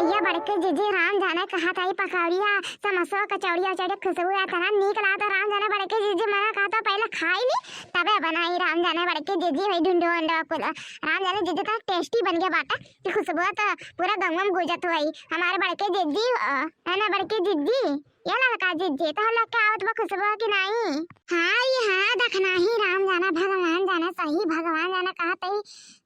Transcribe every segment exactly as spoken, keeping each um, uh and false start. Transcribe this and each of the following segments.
ये बड़की जिज्जी राम जाने कहा था, ई पकौड़िया, समोसा, कचौड़िया, उचौड़िया, खुशबू या तना नीक लागत। राम जाने बड़की जिज्जी मना कहा था, पहले खाई ली, तबे बनाई। राम जाने बड़की जिज्जी होई ढूंढो अंडो कुल। राम जाने जिज्जी तना tasty बन गया बाटा कि खुशबू तो पूरा गंगम गूंजत होई। हमारे बड़की जिज्जी, अ, है ना बड़की जिज्जी? ये ललका जिज्जी, तोहर लोग के आवत बा खुशबू कि नाई? हाँ, ई हाँ, देखना ही राम जाने, भगवान जाने, सही भगवान जाने कहा तई।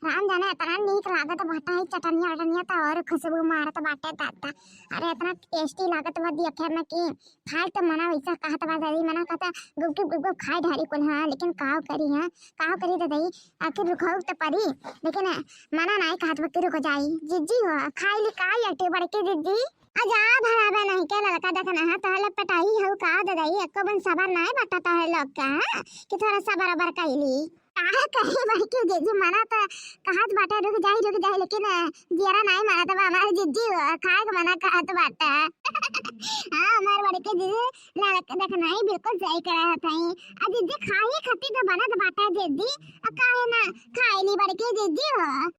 राम जाने इतना नीक लागत बाटा है चटनिया वटनिया, तो और खुशबू मारत बाटे दादा। अरे इतना tasty लागत बा देखे में कि खाए तो मना वैसा कहत बा दादी, मना कहता गुपचुप गुपचुप खाए ढारी कुल, हाँ, लेकिन काव करी, हाँ, काव करी दादी, आखिर रुकहु तो परी, लेकिन मना नाई कहत बा कि रुक जाई। जिज्जी हो, खाई ली का अटे बड़की जिज्जी? आ जा धरावे नहीं के ललका देखना है, तोहले पटाई हऊ का ददाई, एको बन सबर नाय बाटा तोहरे लोग का, हाँ? कि थोड़ा सबर अबर कइली। काहे कही बड़की जिज्जी, मना त कहत बाटे रुक जाई, रुक जाई, लेकिन, अ, जियरा नाय मानत बा हमार जिज्जी, अ, खाए के मना कहत बाटे। हाँ, हमार बड़की जिज्जी ललका देखना ही बिल्कुल सही कहे हथई। आ जिज्जी खाए खातिर तो बनत बाटे जिज्जी, आ काहे ना खाए ली बड़की जिज्जी हो।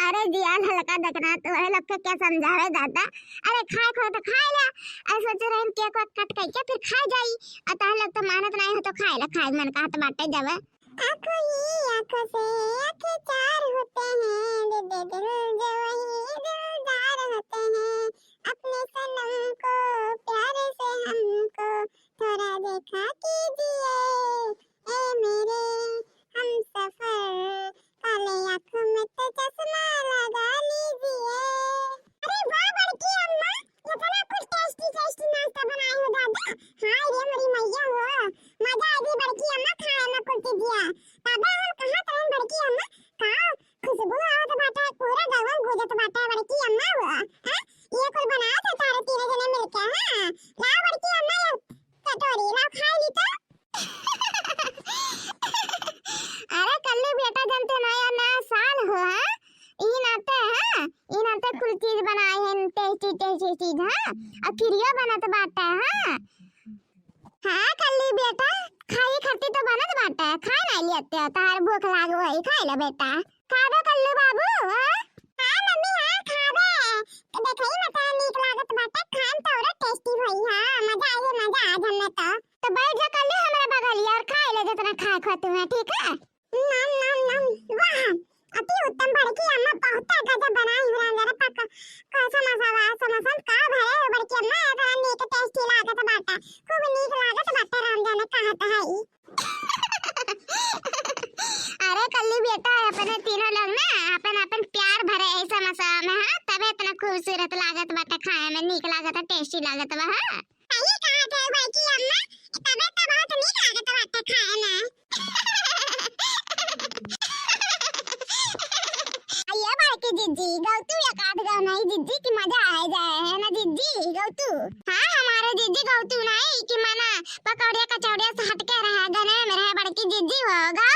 अरे जिया ललका देखना, तोहरे लोग के क्या समझावे दादा। अरे खाए को तो खाए ला, अरे सोचे रहन cake वेक cut करके फिर खाए जाई। आ तोहरे लोग तो मानत नहीं हो तो खाए ला, खाए मन कहत बाटे जब। आँखों ही आँखों से आँखें चार होते हैं, दे दे दिल जो वही दिलदार होते हैं। अपने सनम को प्यारे से हमको थोड़ा देखा कीजिए, ए मेरे हमसफर, काले आँखों में तो चश्मा लगा लीजिए। अरे वाह बड़की अम्मा, इतना कुछ tasty tasty नाश्ता बनाए हो दादा। हाय रे मोरी मैया हो, मजा आ गई बड़की अम्मा खाए में कुल चीजिया। तबे हम कहत रहन बड़की अम्मा, का खुशबू आवत बाटे, पूरा गवन गूंजत बाटे बड़की अम्मा हो। हाँ? ये कुल बनावत है तारे तीनों जने मिलके, हाँ? लाओ बड़की अम्मा ये कटोरी, लाओ खाए ली तो। अरे कल्लू बेटा, जन ते नया नया साल हो, हाँ? ई नाते, हाँ? ई नाते कुल चीज बनाए हैं, tasty tasty चीज, हाँ? आ खिरिया बनत बाटे, हाँ? हाँ कल्लू बेटा, खाए खातिर तो बनत बाटे, खाए ना लेते हो, तहार भूख लाग वही खाए ले बेटा। खाबे कल्लू बाबू, हाँ? हाँ मम्मी, हाँ खाबे। देखई में तो नीक लागत बाटे, खान तो और tasty होई, हाँ, मजा आई, मजा आज हमें तो। तो बैठ जा कल्लू हमरे बगलिया और खाए ले जितना खाए खो तुम्हें, ठीक है? नम, नम, नम। वाह, अति उत्तम बड़की अम्मा, बहुत गजब बनाई हो राम जरा पक-, का समोसा, वाह, समोसा का भरे हो बड़की अम्मा, इतना नीक tasty लागत बाटा, खूब नीक लागत बाटा राम जाने कहत है ई। अरे कल्लू बेटा, अपने तीनों लोग ना अपन अपन प्यार भरे है समोसा में, हाँ, तबे इतना खूबसूरत लागत बाटा खाए में, नीक लागत है, tasty लागत बा, हाँ। सही कहत है बड़की अम्मा, तबे तो बहुत नीक लागत बाटे खाए में। आइए बड़की जिज्जी, गौतू एक आध गौ नहीं जिज्जी कि मजा आ जाए, है ना जिज्जी, गौतू? हाँ, हमारे जिज्जी गौतू नहीं कि मना पकौड़िया कचौड़िया से हटके रहे, गने में रहे बड़की जिज्जी हो गौ।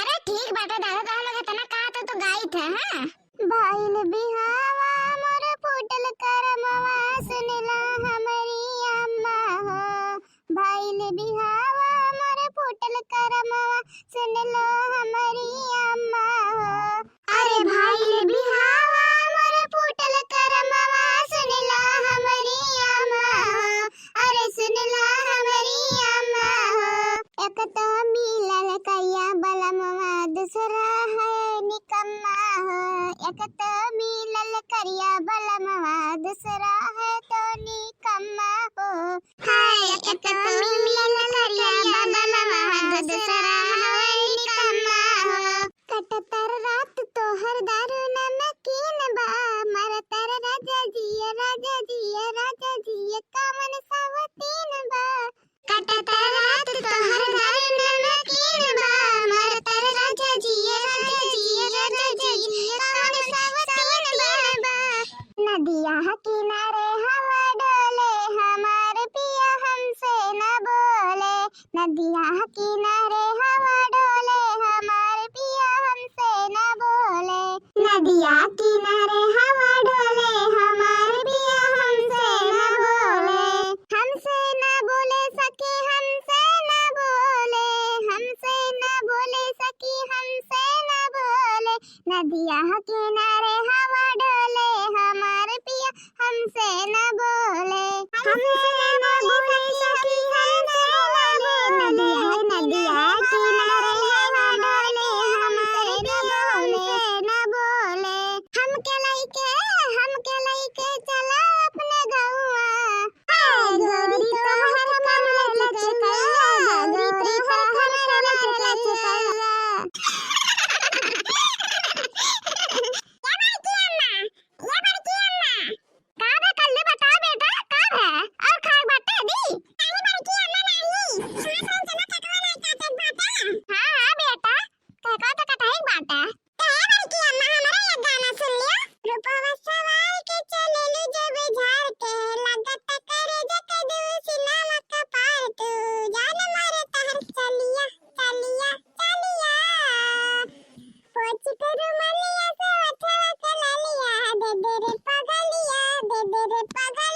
अरे ठीक बाटे दादा, तो हम लोग इतना कहा तो तू गाई थे, हाँ? भइल बिहावा मोर फूटल करमवा, सुन ला हमरी अम्मा हो। भइल बिहावा मोर फूटल करमवा, सुन ला हमरी अम्मा हो। अरे भइल बिहावा मोर फूटल करमवा, सुन ला हमरी अम्मा हो। अरे सुन ला हमरी अम्मा हो। एक तो मिलल करिया बलमवा, दूसरा है निकम्मा हो। एक तो मिलल करिया बलमवा, दूसरा है तो निकम्मा हो। हाय, एक तो मिलल करिया बलमवा, दूसरा है निकम्मा हो। कटतर रात तोहर दारू नमकीन बा, मरतर राजा जिया, राजा जिया, राजा जिया, कवन सवतीन बा। कटतर रात तोहर दारू नमकीन बा, मरतर राजा जिया, राजा जिया, राजा जिया, कवन सवतीन बा। नदिया किनारे हवा डोले, हमार पिया हमसे न बोले। नदिया किनारे हवा डोले, हमार पिया हमसे न बोले। नदिया किनारे हवा डोले, हमार पिया हमसे न बोले। हमसे न बोले सखी, हमसे न बोले, हमसे न बोले सखी, हमसे न बोले। नदिया किनारे हवा डोले, हमार पिया दे दे रे पगलिया, दे दे रे पगलिया।